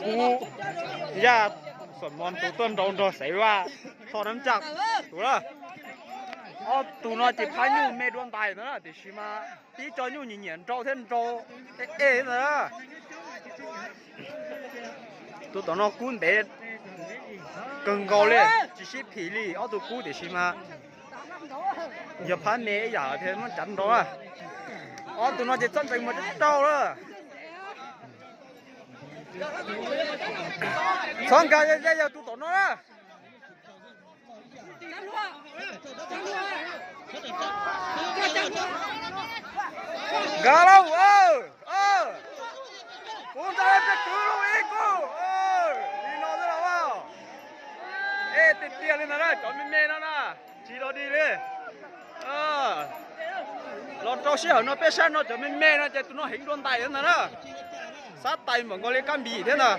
ກູຢາກສວດມົນຕູຕົ້ນດອງດອໃສ່ວ່າ ຖອນນ້ຳຈັກ ຕູລະ ອໍ ຕູນອນເຈັບພາຍຸແມ່ດວງຕາຍນະ ຕິຊິມາຕີຈອຍຍູ້ຫຍຽນເຈົ້າແທ່ນເຈົ້າເອເອນະ ຕູຕອນນອນກູນເບດ ເກີງເກົາເລີຍ ຈິຊິຜີລີ ອໍ ຕູກູຕິຊິມາ ຢ່າພາແມ່ຢ່າເທມັນຈັນດອລະ ອໍ ຕູນອນເຈັບຊ້ຳໄປໝົດເຈົ້າລະ ສອງການແຍ່ໆ ຕູຕອນນອນລະ ກາລາວ ເອີ ເອີ ກູຈະເປັນກູລູກອີກກູ ເອີ ນີ້ນອນລະວ່າ ເອ ຕິດຕຽນເລີຍນະ ຈອນແມ່ນໆ ນະນະ ຈີໂລດີເລີຍ ເອີ ລອດເຈົ້າເຊຍເນາະ ເປຊັນເນາະ ຈອນແມ່ນໆ ນະ ຈະຕຸນເຮົງດວນໄຕນັ້ນນະ ສາໄຕມັນກໍເລີຍກຳບີເດ້ນະ